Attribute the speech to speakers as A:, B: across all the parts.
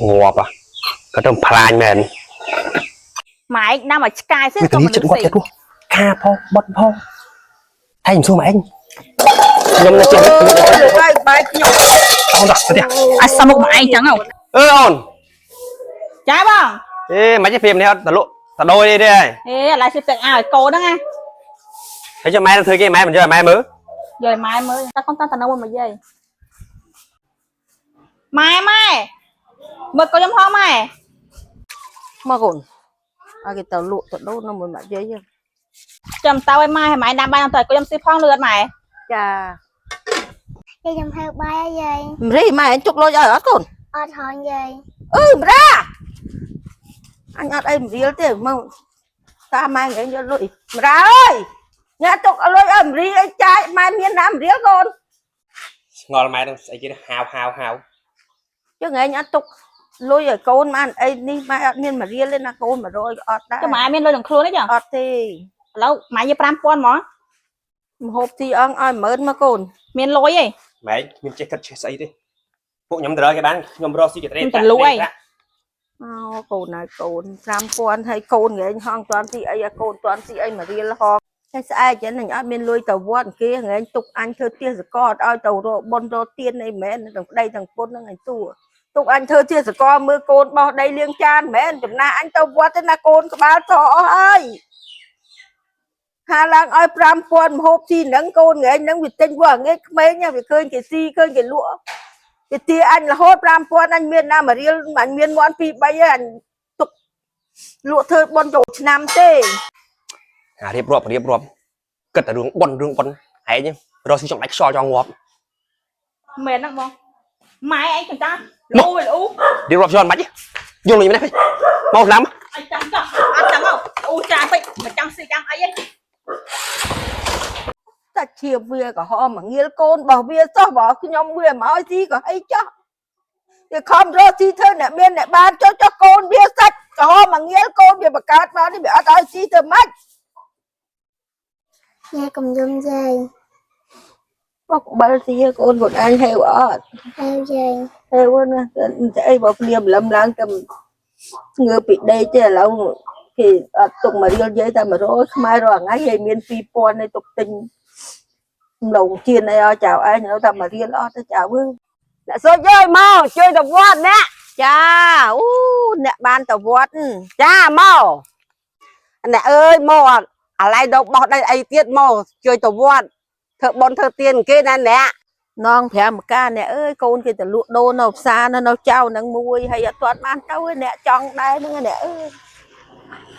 A: ងាប់อ่ะក៏ទៅផ្លាញមែន
B: ម៉ែណាំឲ្យឆ្កែសិ
A: វាទៅ
B: ក៏មនុស្សស៊ី
A: ចិត្តងាប់ចិត្តខាផងបត់ផងហើយខ្ញុំសួរមកឯងខ្ញុំនៅចេះ
C: បាយបាយខ្ញុំ
A: អូនដល់ទៅ
B: ឲ្យសមមុខម៉ែចឹងហ៎
A: អឺអូន
B: ចាបង
A: អេមិនទេព្រាមនេះអត់តលក់តដូចទេទេហើយ
B: អេឥឡូវស៊ីទឹកអាវឲ្យកូនហ្នឹងណា
A: ហើយចាំម៉ែនឹងធ្វើគេម៉ែមិនយកឲ្យម៉ែមើល
B: យកឲ្យម៉ែមើលតើកូនតានៅមួយមកយាយម៉ែម៉ែមើលកូនខ្ញុំផងម៉ែ
C: មកកូនឲ្យគេទៅលក់ទៅដូននៅមួយម៉ាក់យាយ
B: ចាំតើឲ្យម៉ែឲ្យម៉ែដាំបាយដល់តើកូនខ្ញុំស៊ីផងលឿនម៉ែ
C: ចា
D: យាយខ្ញុំហៅបាយហើយយាយ
C: មរីម៉ែអញជុកលុយឲ្យអត់កូន
D: អត់ហងយាយ
C: អឺមរាអញអត់អីមរៀលទេមកតាមម៉ែឯងយកលុយមរាអើយអ្នកទុកលុយឲ្យមរីអីចាយម៉ែមានណាមរៀលកូន
A: ឆ្ងល់ម៉ែនឹងស្អីគេហាវហាវហាវ
C: ចឹងឯងអត់ទុកលុយឲ្យកូនបានអីនេះម៉ែអត់មានមួយរៀលទេណាកូន100អត់ដែរ
B: ចាំម៉ែមានលុយនឹងខ្លួនទេចា
C: អត់ទេ
B: ឥឡូវម៉ែយក5000ហ្មង
C: មហូបទីអង្គឲ្យ10000មកកូន
B: មានលុយទេ
A: ម៉ែខ្ញុំចេះគិតចេះស្អីទេពួកខ្ញុំទៅរកគេបានខ្ញុំរកស៊ីគេត្រេ
B: ខ្ញុំទៅលក់ឯង
C: អូកូនហើយកូន5000ហើយកូនងែងហងតាន់ទីអីឲ្យកូនតាន់ទីអីមួយរៀលហងតែស្អែកចឹងអញអត់មានលុយទៅវត្តគេងែងទុកអញធ្វើទាសកលឲ្យទៅរកបុណ្យរកទានអីមែនទាំងប្តីទាំងប្រពន្ធហ្នឹងអញទួទុកអញធ្វើទាសកលមើលកូនបោះដីលាងចានមែនចំណាអញទៅវត្តទេណាកូនក្បាលតអស់ហើយហាឡើងឲ្យ5000មហូបស៊ីហ្នឹងកូនងែងហ្នឹងវាទិញវត្តងាយក្មេងវាឃើញគេស៊ីឃើញគេលក់ គេទាអញរហូត5000អញមានណាមួយរៀលអញមានមាន់2 3ហើយអញទុកលក់ធ្វើបុណ្យចូលឆ្នាំទេ
A: អារៀបរាប់រៀបរាប់គិតតែរឿងប៉ុនរឿងប៉ុនហែងរកស៊ីចង់ដាច់ខ្យល់ចង់ងាប់
B: មែនហ្នឹងបងម៉ែឯងចឹងតាលូលូ
A: រៀបរាប់យន់មិនយកលុយមកនេះមកស្លាំ
B: អញចង់ចង់អត់ចង់ហ៎អូចាពេកមិនចង់ស៊ីចង់អីទេ
C: តែឈាមវាក្រហមមកងៀលកូនរបស់វាសោះបើខ្ញុំវាមកឲ្យស៊ីក៏អីចោះវាខំរកស៊ីធ្វើអ្នកមានអ្នកបានចុះចុះកូនវាសាច់ក្រហមមកងៀលកូនវាបង្កើតមកនេះវាអត់ឲ្យស៊ីធ្វើម៉េច
D: យាយកុំយំយាយ
C: បុកបិលស៊ីកូនខ្លួនឯងហេវអត់
D: ហៅយាយ
C: ហេវណាតែអីបើភ្លាមលឹមឡើងទៅងើបពីដេកទេឥឡូវគេអត់ទុកមួយរៀលយាយតែ100ខ្មែររាល់ថ្ងៃយាយមាន2000នេះទុកទិញម្លងជៀនអីឲ្យចៅឯងនៅតែមួយរៀលអត់ទេចៅអើយ
E: អ្នកសុចអើយមកជួយទៅវត្តអ្នក
C: ចាអូអ្នកបានទៅវត្ត
E: ចាមកអ្នកអើយមកអាឡៃដល់បោះដីអីទៀតមកជួយទៅវត្តធ្វើបុណ្យធ្វើទានគេណាអ្នក
C: នង5ម្កាអ្នកអើយកូនគេទៅលក់ដូរនៅផ្សារនៅចៅនឹងមួយហើយអត់ទាន់បានទៅទេអ្នកចង់ដែរហ្នឹងអ្នកអើយ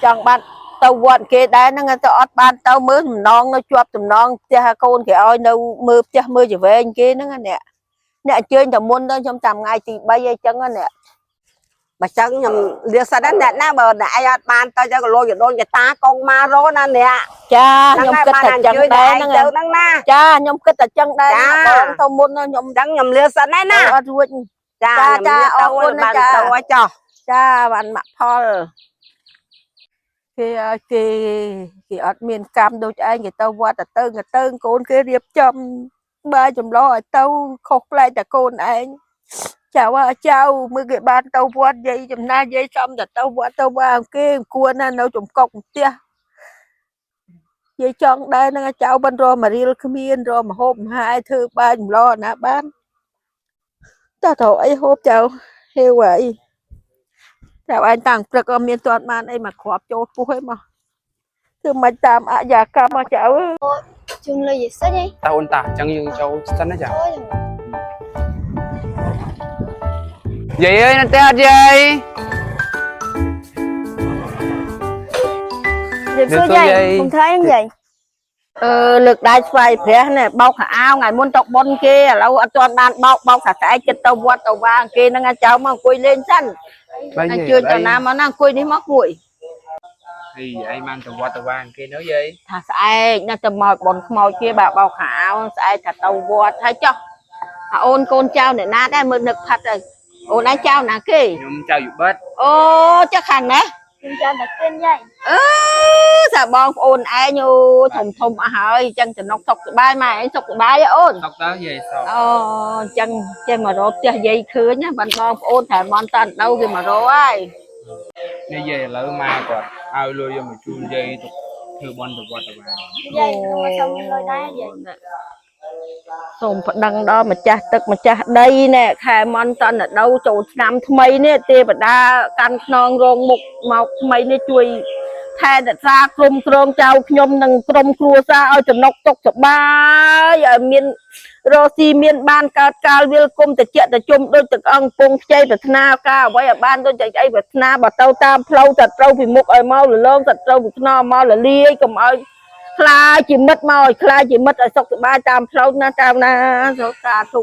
C: ចង់បានទៅវត្តគេដែរហ្នឹងទៅអត់បានទៅមើលចំណងនៅជាប់ចំណងផ្ទះកូនគេឲ្យនៅមើលផ្ទះមើលចវែងគេហ្នឹងអ្នកអ្នកអញ្ជើញតែមុនទៅខ្ញុំតាមថ្ងៃទី3អីចឹងណាអ្នក
E: បើចឹងខ្ញុំលាសិនណាអ្នកណាបើអ្នកឯងអត់បានទៅចឹងក៏លោកយដូនកតាកងមករណាអ្នក
C: ចាខ្ញុំគិតថាចឹងដែរហ្នឹង
E: ទៅហ្នឹងណា
C: ចាខ្ញុំគិតតែចឹងដែរ
E: ចា
C: បងទៅមុនខ្ញុំ
E: ចឹងខ្ញុំលាសិនណាណា
C: ទៅអត់រួច
E: ចា
C: ចា
E: ខ្ញុំលា
C: អរគុណ
E: ទៅបាន
C: ណាចា
E: ទៅឲ្យចោះ
C: ចាបានមកផលគេឲ្យគេគេអត់មានកម្មដូចឯងគេទៅវត្តទៅទៅក៏ទៅកូនគេរៀបចំបាយចម្លឲ្យទៅខុសប្លែកតែកូនឯងចៅអើចៅមើលគេបានទៅវត្តយាយចំណាស់យាយសំតែទៅវត្តទៅវាគេគួរណាស់នៅចំកុកផ្ទះយាយចង់ដែរហ្នឹងចៅបានរកមករៀលគ្មានរកមហូបមហាយធ្វើបាយចម្លណាបានតើត្រូវអីហូបចៅហេវអី ចៅឯងតាំងព្រឹកអត់មានទាន់បានអីមកគ្រាប់ចូលពោះអីមកធ្វើមិនតាមអយាកម្មមកចៅអើយ
D: ជូនលុយយាយសិចអី
F: តើអូនតាអញ្ចឹងយើងចូលសិនណាចា
D: អូយ
F: យាយអើយនៅផ្ទះអត់យាយ
D: យាយសួរយាយខ្ញុំធ្វើអីយាយ
C: អឺលើកដៃស្វ័យព្រះនេះបោកខោអាវថ្ងៃមុនទៅបុនគេឥឡូវអត់ទាន់បានបោកបោកថាស្អែកចិត្តទៅវត្តទៅវាគេហ្នឹងចៅមកអង្គុយលេងសិន
F: បាយ
C: អញ្ជើញទៅណាមកណាអង្គុយនេះមកគួយ
F: ហីឯងបានទៅវត្តទៅវាគេនៅយាយ
C: ថាស្អែកណាទៅមកបុនខ្មោចគេបាទបោកខោអាវស្អែកថាទៅវត្តហើយចុះអាអូនកូនចៅអ្នកណាដែរមើលនឹកផាត់ទៅអូនឯងចៅណាគេ
F: ខ្ញុំចៅយុបិត
C: អូចុះខាងនេះ
D: ខ្ញុំចាំតែគៀនយាយ
C: អឺសាបងប្អូនឯងអូធំធំអស់ហើយអញ្ចឹងចំណុកសុខសប្បាយម៉ែឯងសុខសប្បាយហ៎អូន
F: សុកទៅយាយសុក
C: អូអញ្ចឹងចេះមករកផ្ទះយាយឃើញណាបានបងប្អូនថែមន់តាន់ដៅគេមករកហើយ
F: នេះយាយឥឡូវម៉ែគាត់ឲ្យលុយយកមកជូនយាយទៅធ្វើបន់ទៅវត្តទៅវា
D: យាយខ្ញុំមកសុំលុយដែរយាយ
C: សូមប្តឹងដល់ម្ចាស់ទឹកម្ចាស់ដីណែខែមន់តនដៅចូលឆ្នាំថ្មីនេះទេវតាកាន់ខ្នងរងមុខមកថ្មីនេះជួយថែរក្សាក្រុមគ្រងចៅខ្ញុំនិងក្រុមគ្រួសារឲ្យចំណុកទុកសប្បាយឲ្យមានរស់ស៊ីមានបានកើតកាលវិលគុំតិចតិជុំដូចទឹកអង្គពងខ្ចីប្រាថ្នាការអ្វីឲ្យបានដូចតែអីប្រាថ្នាបើទៅតាមផ្លូវសត្រូវពីមុខឲ្យមកលលងសត្រូវពីខ្នងមកលលាយកុំឲ្យ ខ្លាយជាមិត្តមកឲ្យខ្លាយជាមិត្តឲ្យសុខសប្បាយតាមផ្លូវណាតាមណាសុខសាធុ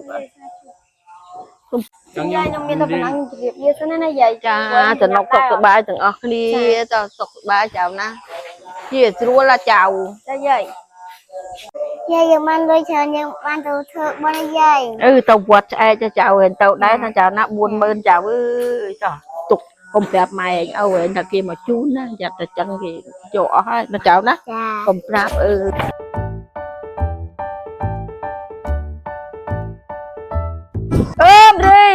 F: ចឹង
D: យាយខ្ញុំមានតែប៉ុណ្ណឹងជម្រាបលាសិនណាយាយ
C: ចាចំណុកសុខសប្បាយទាំងអស់គ្នាតសុខសប្បាយចៅណាជាស្រួលឡាចៅ
D: ចាយាយយាយយើងបានលុយច្រើនយើងបានទៅធ្វើបុណ្យយាយ
C: អឺទៅវត្តឆ្អែតចៅហែងទៅដែរណាចៅណា40000ចៅអើយចោះទុកកុំប្រាប់ម៉ែឯងឪឯងថាគេមកជូនណាយ៉ាត់តែចឹងគេយកអស់ហើយណាចៅណា
D: ចា
C: កុំប្រាប់អឺអើមរី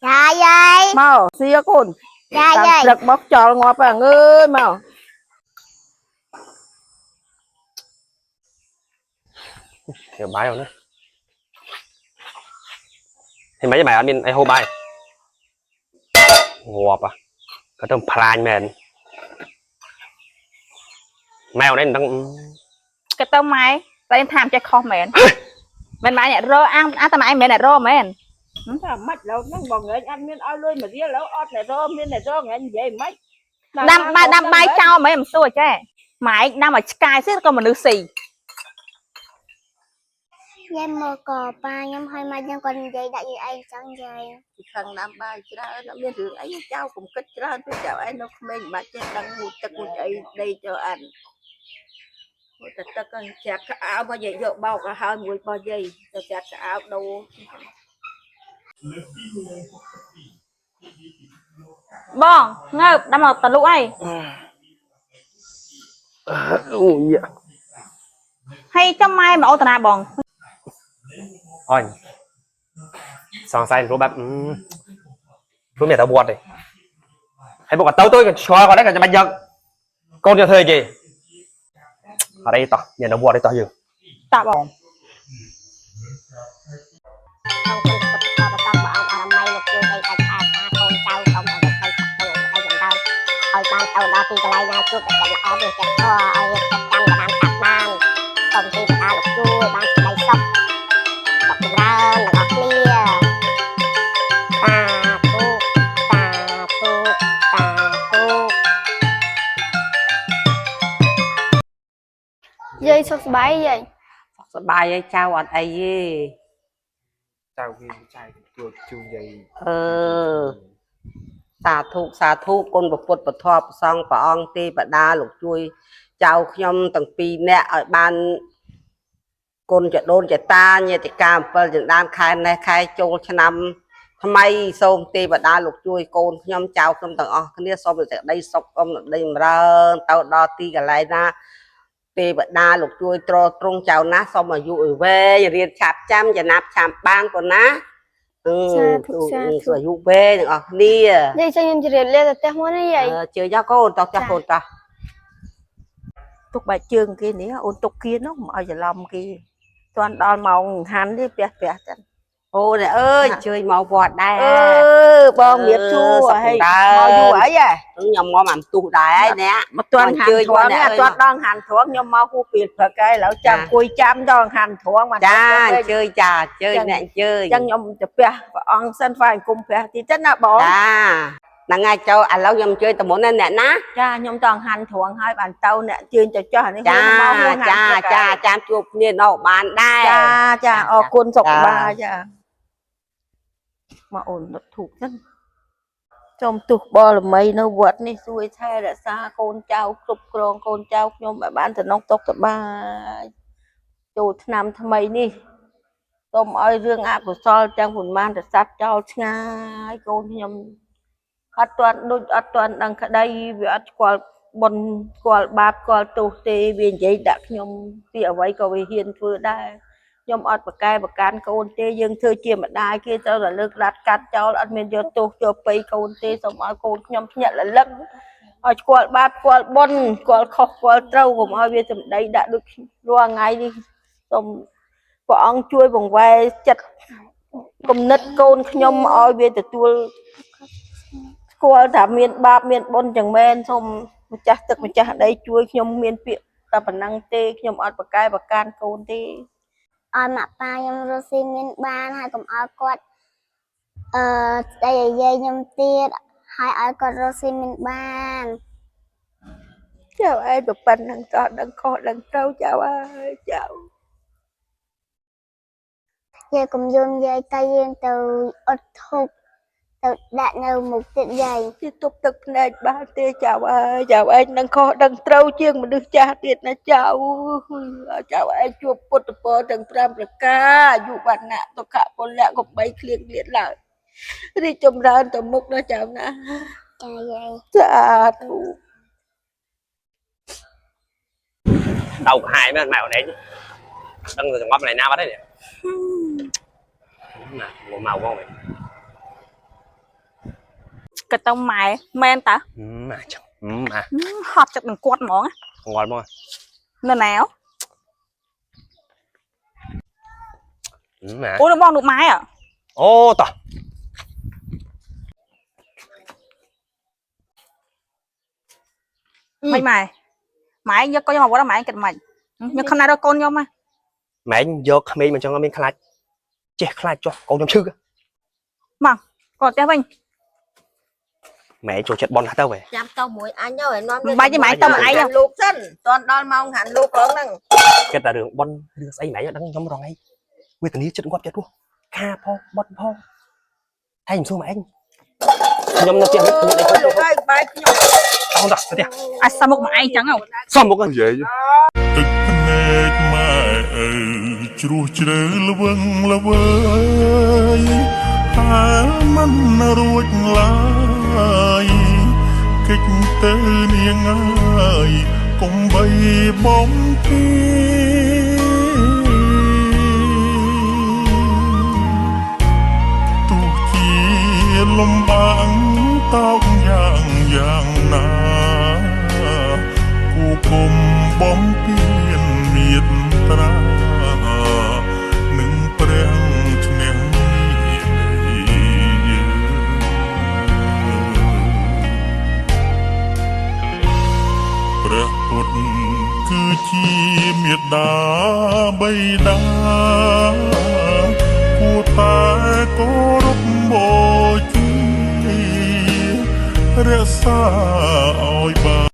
D: ចាយាយ
C: មកសៀកូន
D: ចាយាយ
C: ព្រឹកមកចោលងាប់ហ្នឹងអើយមក
A: ធ្វើបាយអូនណាហេម៉េចម៉ែអត់មានអីហូបបាយងាប់อ่ะក៏ទៅផ្លាញមែនម៉ែអូនឯងមិនដឹង
B: ក៏ទៅម៉ែតែខ្ញុំថាមិនចេះខុសមែនមិនម៉ែអ្នករកអាងអាតែម៉ែមិនមែនអ្នករកមែន
C: ថាម៉េចឡូវហ្នឹងបងងែងអត់មានឲ្យលុយមួយរៀលឡូវអត់អ្នករមានអ្នករងែងនិយាយម៉េច
B: ដាំបាយដាំបាយចោលមែនមិនសួរចេះម៉ែឯងដាំឲ្យឆ្កែស៊ីឬក៏មនុស្សស៊ី
D: យាយមកកប៉ាខ្ញុំឲ្យមកខ្ញុំគាត់និយាយដាក់យាយឯងចឹងយាយ
C: ខឹងដាំបាយច្រើនអត់មានរឿងអីចៅកុំគិតច្រើនពេកចៅឯងនៅក្មេងមិនបាច់ចេះដឹងងូតទឹកងូតអីដីចូលអានងូតតែទឹកហ្នឹងច្រាក់ក្អើមកយាយយកបោកឲ្យហើយមួយរបស់យាយទៅច្រាក់ក្អើដូរ
B: បងងើបដាំមកតលុកអី
A: អូយ
B: ហើយចាំម៉ែមកអូតាណាបង
A: អញសង្ស័យរូបបែបរូបមានតែវត្តទេហើយមកក៏ទៅទៅក៏ឆ្ងល់គាត់ដែរក៏ចាំបាច់យកកូនយកធ្វើអីគេអត់អីតោះមានតែវត្តទេតោះយើង
B: តាបង
G: ក្នុងគុណពុទ្ធបតព្រះអង្គអរម័យលោកជួយឲ្យដាច់ខាតថាកូនចៅសូមឲ្យទៅសុខទៅឲ្យចម្រើនឲ្យបានទៅដល់ទីកន្លែងណាជួបតែចិត្តល្អមានចិត្តធម៌ឲ្យចិត្តកម្មតាមកាត់បានសូមទេវតាលោកជួយបានសេចក្តីសុខសុខចម្រើនទាំងអស់គ្នាសាធុសាធុសាធុ
D: យាយសុខសប្បាយយាយ
E: សុខសប្បាយហើយចៅអត់អីទេ
F: ចៅវាចៅទទួលជូនយាយ
E: អឺសាធុសាធុគុណព្រះពុទ្ធពធព្រះសង្ឃព្រះអង្គទេវតាលោកជួយចៅខ្ញុំទាំងពីរនាក់ឲ្យបានគុណចដូនចតាញាតិកា7ចណ្ដានខែនេះខែចូលឆ្នាំថ្មីសូមទេវតាលោកជួយកូនខ្ញុំចៅខ្ញុំទាំងអស់គ្នាសូមសេចក្តីសុខសូមសេចក្តីចម្រើនទៅដល់ទីកន្លែងណាទេវតាលោកជួយទ្រទ្រង់ចៅណាសូមអាយុឲ្យវែងរៀនឆាប់ចាំចំណាប់ឆាប់បានប៉ុណ្ណាអឺសុអាយុវែងទាំងអស់គ្នា
D: យាយចឹងខ្ញុំជម្រាបលាទៅផ្ទះមុនណាយាយ
E: អឺជឿយកកូនតោះចាស់កូនតោះ
C: ទុកបែកជើងគេនេះអូនទុកគៀននោះមិនឲ្យច្រឡំគេទាន់ដល់ម៉ោងហាន់ទេផ្ទះផ្ទះចឹង
E: អូអ្នកអើយជើញមកវត្តដែរ
C: អឺបងមៀបជួ
E: សុខ
C: ហើយ
E: ដែរ
C: មកយូរអីហ៎
E: ខ្ញុំមកអាំទុះដែរហើយអ្នក
C: មកទាន់ហាន់
E: ជើញ
C: ត្រង់
E: មកអ្នកអើយ
C: ទាន់ដល់ហាន់ត្រង់ខ្ញុំមកហួសពេលព្រឹកហើយឥឡូវចាំ
E: ចា
C: អង្គុយចាំដល់ហាន់ត្រង់មក
E: ចា
C: ដល់
E: អញ្ជើញចាអញ្ជើញអ្នកអញ្ជើញ
C: ចឹងខ្ញុំទៅផ្ទះព្រះអង្គសិនហ្វាយអង្គមព្រះទីចឹងណាបង
E: ចាហ្នឹងហើយចូលឥឡូវខ្ញុំអញ្ជើញតែមុនណាអ្នកណា
C: ចាខ្ញុំចង់ហាន់ត្រង់ហើយបានទៅអ្នកជើញទៅចោះអានេះ
E: ចា
C: មកហួសហាន់
E: ចា
C: ព្រឹកហើយ
E: ចាចាំជួបគ្នានៅបានដែរ
C: ចាចាអរគុណសុខសប្បាយចាមកអូនដុតធូបសិនសូមទោះបរមីនៅវត្តនេះជួយថែរក្សាកូនចៅគ្រប់គ្រងកូនចៅខ្ញុំឲ្យបានសំណុកសុខសប្បាយចូលឆ្នាំថ្មីនេះសូមឲ្យរឿងអកុសលទាំងប៉ុន្មានរសាត់ចោលឆ្ងាយកូនខ្ញុំ អត់ទាន់ដូចអត់ទាន់ដឹងក្តីវាអត់ស្គាល់បុណ្យស្គាល់បាបស្គាល់ទោសទេវានិយាយដាក់ខ្ញុំពីអ្វីក៏វាហ៊ានធ្វើដែរខ្ញុំអត់ប្រកែប្រកាន់កូនទេយើងធ្វើជាម្ដាយគេត្រូវតែលើកឡាត់កាត់ចោលអត់មានយកទោសយកពៃកូនទេសូមឲ្យកូនខ្ញុំភ្ញាក់រលឹកឲ្យស្គាល់បាបស្គាល់បុណ្យស្គាល់ខុសស្គាល់ត្រូវកុំឲ្យវាសម្ដីដាក់ដូចរាល់ថ្ងៃនេះសូមព្រះអង្គជួយបង្វែរចិត្តគំនិតកូនខ្ញុំឲ្យវាទទួល ស្គាល់ថាមានបាបមានបុណ្យចឹងមែនសូមម្ចាស់ទឹកម្ចាស់ដីជួយខ្ញុំមានពាក្យតែប៉ុណ្ណឹងទេខ្ញុំអត់ប្រកែប្រកាន់កូនទេ
D: ឲ្យម៉ាក់ប៉ាខ្ញុំរស់ស៊ីមានបានហើយកុំឲ្យគាត់អឺស្ដីឲ្យយាយខ្ញុំទៀតហើយឲ្យគាត់រស់ស៊ីមានបាន
C: ចៅឯងប៉ុណ្ណឹងតោះដឹងខុសដឹងត្រូវចៅអើយចៅ
D: យាយកុំយំយាយតែយើងទៅអត់ធុកទៅដាក់នៅមុខទៀតយាយ
C: ជាទប់ទឹកភ្នែកបានទេចៅអើយចៅឯងនឹងខុសដឹងត្រូវជាងមនុស្សចាស់ទៀតណាចៅឲ្យចៅឯងជួបពុទ្ធពរទាំង5ប្រការអាយុវណ្ណៈសុខៈពលៈកុំបីឃ្លៀងឃ្លាតឡើយរីកចម្រើនទៅមុខណាចៅណា
D: ចាយាយ
C: សាធុ
A: ដៅក្រហាយមែនម៉ែអូនឯងដឹងតែចង្អប់កន្លែងណាបាត់ហើយនេះណាមកមកមក
B: ក៏ទៅម៉ែមែនតើ
A: ម៉ាចឹងម៉ា
B: ហត់ចិត្តនឹងគាត់ហ្មង
A: ងល់មក
B: នៅណា
A: ម៉ា
B: អូនបងនោះម៉ែ
A: អូតោះ
B: មិនម៉ែម៉ែយកកូនខ្ញុំមកវត្តម៉ែគិតមិនខ្ញុំខំណារកកូនខ្ញុំ
A: ម៉ែយកក្មេងមកចឹងអត់មានខ្លាចចេះខ្លាចចុះកូនខ្ញុំឈឺ
B: មកគាត់ផ្ទះវិញ
A: ម៉ែចូលចិត្តបនទៅហ៎
C: ចាំទៅមួយអញទៅឲ្យនាំ
B: មិនបាច់ទេម៉ែទៅមួយឯង
C: លោកសិនតន់ដល់ម៉ោងហាន់លោកផងហ្នឹង
A: គិតតែរឿងបនរឿងស្អីម៉ែអត់ដឹងខ្ញុំរងអីវេទនាចិត្តងាប់ចិត្តរស់ខាផងបនផងហើយខ្ញុំសួរម៉ែឯងខ្ញុំនៅផ្ទះនេះខ្ញុំដេក
C: លោកហើយបាយខ្ញុំ
A: តោះតោះទៅផ្ទះ
B: អាចសមុខមកឯងចឹងហ៎
A: សំមុខ
H: និយាយទឹកភ្នែកម៉ែឪជ្រោះជ្រៅល្វឹងល្វើយតែមិនរួចឡើយកិច្ចទៅនាងអើយកុំបីបំពីទោះជាលំបាកតោកយ៉ាងយ៉ាងណា គូគុំបំពេញមេត្តានឹងព្រះឈ្នះយើងព្រះពុទ្ធគឺជាមេត្តាបិតាគួរតែគោរពបូជារក្សាឲ្យបាន